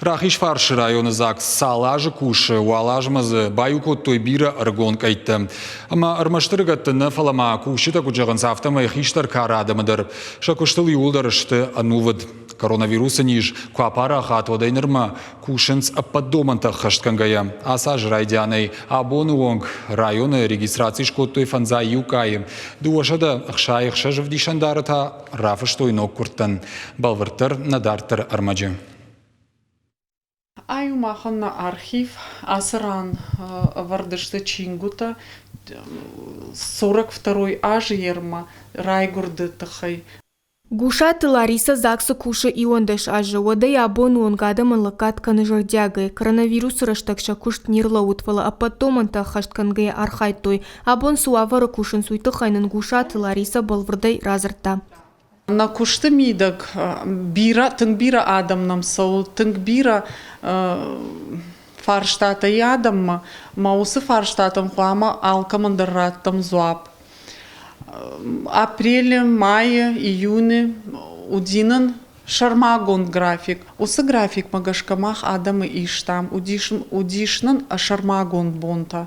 Рахизфарсы районы ЗАГС цал азы кусы, уал азмӕ дзы баиу кодтой бирӕ ӕрыгон къӕйттӕ. Ӕмӕ ӕрмӕст ӕрыгӕтты нӕ, фӕлӕ ма кусджытӕ куыд зӕгъынц, афтӕмӕй хистӕр кары адӕмы дӕр сӕ куыстыл иууылдӕр сты ӕнувыд. Коронавирусы низ куы апарахат, уӕдӕй нырмӕ кусынц ӕппӕт домӕнтӕ ӕххӕстгӕнгӕйӕ. Ацы аз райдианӕй абоны онг районы регистраци скодтой фӕндзай иу къайы. 266 ӕвдисӕндары та рафыстой ноггуырдтӕн. Бӕлвырддӕр нӕ дарддӕр ӕрмӕджы. Ай у махӕн нӕ архив. Ацы ран ӕвӕрд сты чингуытӕ 42 азы ермӕ райгуырды тыххӕй. Гусаты Ларисӕ ЗАГС-ы кусы 11 азы, уӕдӕй абоны онг адӕмӕн лӕггад кӕны зӕрдиагӕй. Коронавирусы рӕстӕг сӕ куыст не рлӕууыд, фӕлӕ ӕппӕт домӕнтӕ ӕххӕст кӕнгӕйӕ архайдтой. Абон цы уавӕры кусынц, уый тыххӕй нын Гусаты Ларисӕ бӕлвырдӕй радзырдта. Нӕ куысты мидӕг бирӕ, тынг бирӕ адӕм нӕм цӕуы, тынг бирӕ фарстатӕ и адӕммӕ, ӕмӕ уыцы фарстатӕн хъуамӕ алкӕмӕн дӕр раттӕм дзуапп. Апрелы, майы, июны уыди нын сӕрмагонд график. Уыцы графикмӕ гӕсгӕ мах адӕмы истам, уыдис нын сӕрмагонд бонтӕ.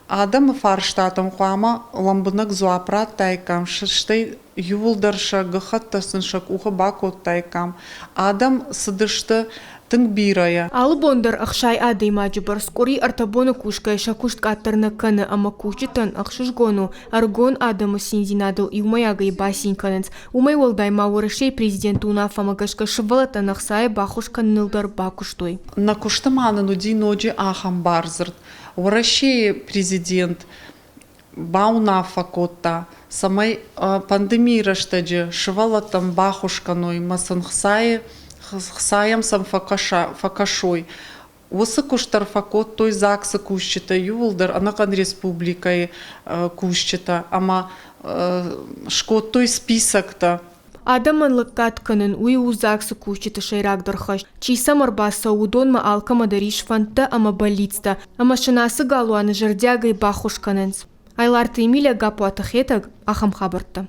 Адӕмы фарстатӕм хъуамӕ лӕмбынӕг дзуапп радтаиккам, стӕй иууылдӕр сӕ гӕххӕттӕ сын сӕ къухы бакодтаиккам. Адӕм цыдысты тынг бирӕйӕ. Алы бон дӕр 60 адӕймаджы бӕрц къуыри ӕртӕ боны кусгӕйӕ сӕ куыст къаддӕр нӕ кӕны ӕмӕ кусджытӕн ӕхсызгон у, ӕрыгон адӕмы циндзинадыл иумӕйагӕй бацин кӕнынц. Уымӕй уӕлдай ма Уӕрӕсейы президенты уынаффӕмӕ гӕсгӕ сывӕллӕттӕн ӕхцайӕ баххуыс кӕныныл дӕр бакуыстой. Нӕ куысты ма нын уыди ноджы ахӕм бардзырд. Уӕрӕсейы президент бауынаффӕ кодта, цӕмӕй пандемийы рӕстӕджы сывӕллӕттӕн баххуыс кӕной ӕмӕ сын хцайӕм сӕм фӕкӕсой. Уыцы куыст дӕр фӕкодтой ЗАГС-ы кусджытӕ иууылдӕр, ӕнӕхъӕн республикӕйы кусджытӕ ӕмӕ скодтой списоктӕ. Адӕмӕн лӕггад кӕнын, уый у ЗАГС-ы кусджыты сӕйрагдӕр хӕс. Чи сӕм ӕрбацӕуы, уыдонмӕ алкӕмӕ дӕр ис фӕндтӕ ӕмӕ бӕллицтӕ, ӕмӕ сын ацы галуаны зӕрдиагӕй баххуыс кӕнынц. Айларты Эмилия, Гаппуаты Хетӕг, ахӕм хабӕрттӕ.